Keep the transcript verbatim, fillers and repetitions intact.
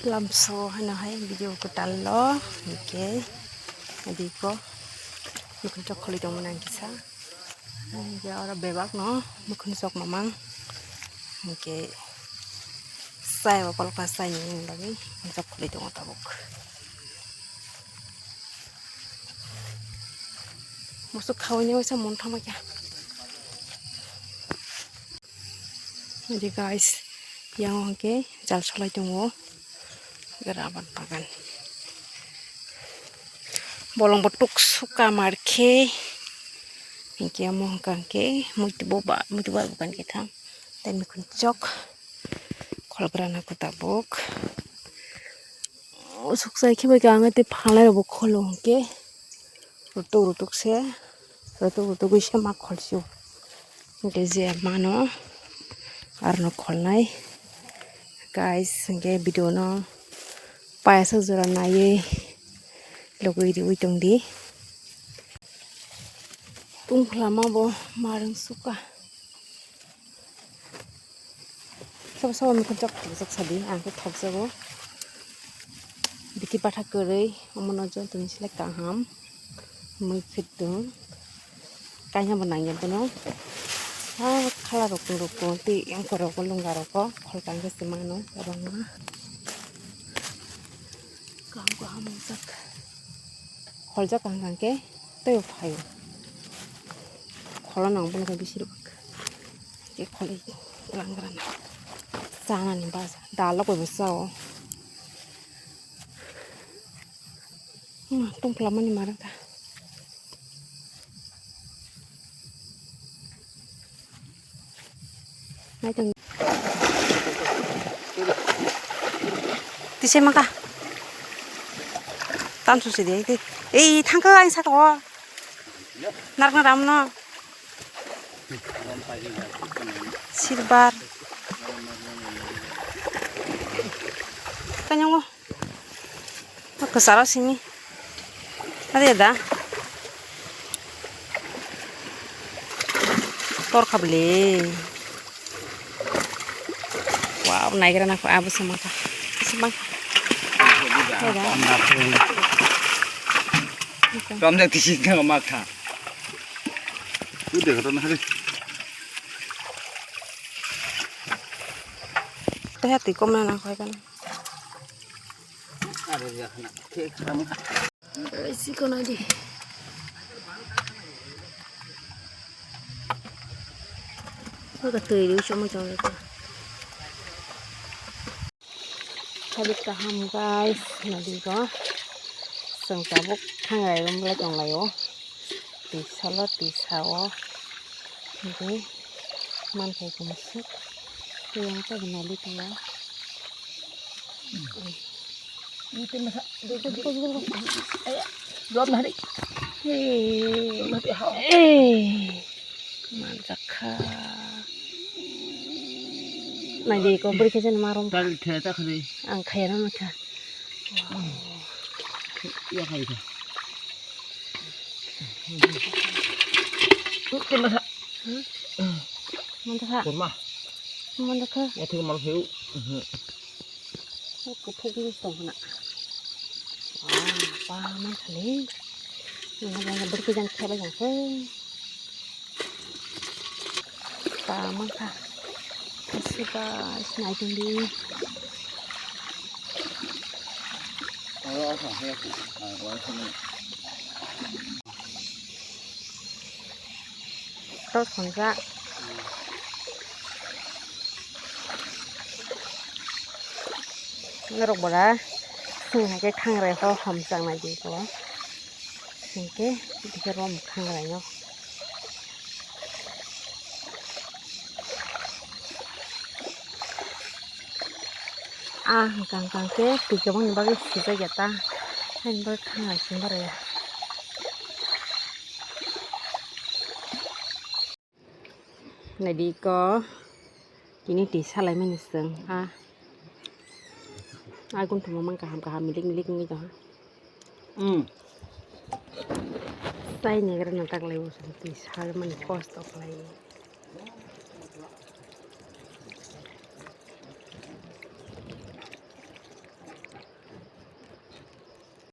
Lamso hano hai video kwtal lo, hwnkhe adiko nukhung chok kholi tongmani ang kisa. Hwnkhe oro bebak no nukhung chok mamang. Hwnkhe chai o kolokha chai ni bagwi nukhung chok kholi tongo tabuk. Musuk khaui ni waisa mon thangma kya. Jadi guys, yang hwnkhe jal solai tongo. Raban bagan. Bolong bo tuk suka mar khe. Hwnkhe omo hwnkha hwnkhe muitu bo ba, muitu ba bukan khe thang. Tei nukhung chok. Khol grana khe tabuk. Suksa khe bai khe ang tei phalnai rok bo kholo hwnkhe. Rutuk rutuk se, rutuk rutuk wi se ma khol sio. Hwnkhe je mano, arno kholnai. Guys, hwnkhe video no paisa jora naiwi logwi riwi tongdi. Tungphla ma bo marwng suka. Sabo sabo nukhung chok thokjak sadi, ang khe thokjago. Biti patha kwrwi, omono jontoni sle kaham. Mui phitwng. Kanya bo nangya bono. Ha khala rok rok twi engkor rok lunga rok khol tang khe se mano kwbangma. Kaham kaham wngjak. Kholjak kaham kaham khe tei phaio. Kholo nang bono khe bisi rwk. Khe kholi twlang gra na. Chanani baja. Dal rok bai bo chao. Hmm, tungphla mani marwk kha. Naitong. Tisai maka. Tam susi de. Ei, thangkha ang saka o. Narwkna ramno. Silver. Kanyango. Kwcharo simi. Ade da. Tor khabli. Wow, naigra na abo se mangkha. Se mangkha. Ade da. Kamjak tisi kha makha. Tu dekho to na hari. Tei hati kom na na khoi kan. Are ya khana. Ke kham. Sikon adi. Oga twi rw chomo chong ko. Khabit kaham guys, nadi ko. Chwng tabuk thangrai rom lai tong lai o. Twi salo twi sao. Hwnkhe manthai tong suk. Tei ang tabuk nali tong o. Jom hari. Hey. Jom hari, ha. Hey. Manjakha. Nai de ko beri khe jen marom. Tari the ta khari. Ang khaya na makha. Ya khai kha. Te masa. Hmm? Manjakha. Kurma. Manjakha. Ya thik mal pheu. Kuphuk ni tong na. Ah, pa man khali. Nang nang berki jang khela jang khe. Pa man kha. Siba sinai tong di. Tos khonsa. Norok bora sing hai khe thangrai ho hamchang nai di ko. Sing khe bikhe rom thangrai no. Ah, hwnkha hwnkha khe twi kwbangni bagwi sijak ya ta. Haini bagwi khanai simi bara ya. Naidi ko tini twi salaimani chwng ah. Ah, gunthuma mang kaham kaham milik milik wngwi tongha. Hmm. Chai negra na taklai bo twi salamani kosto khlai.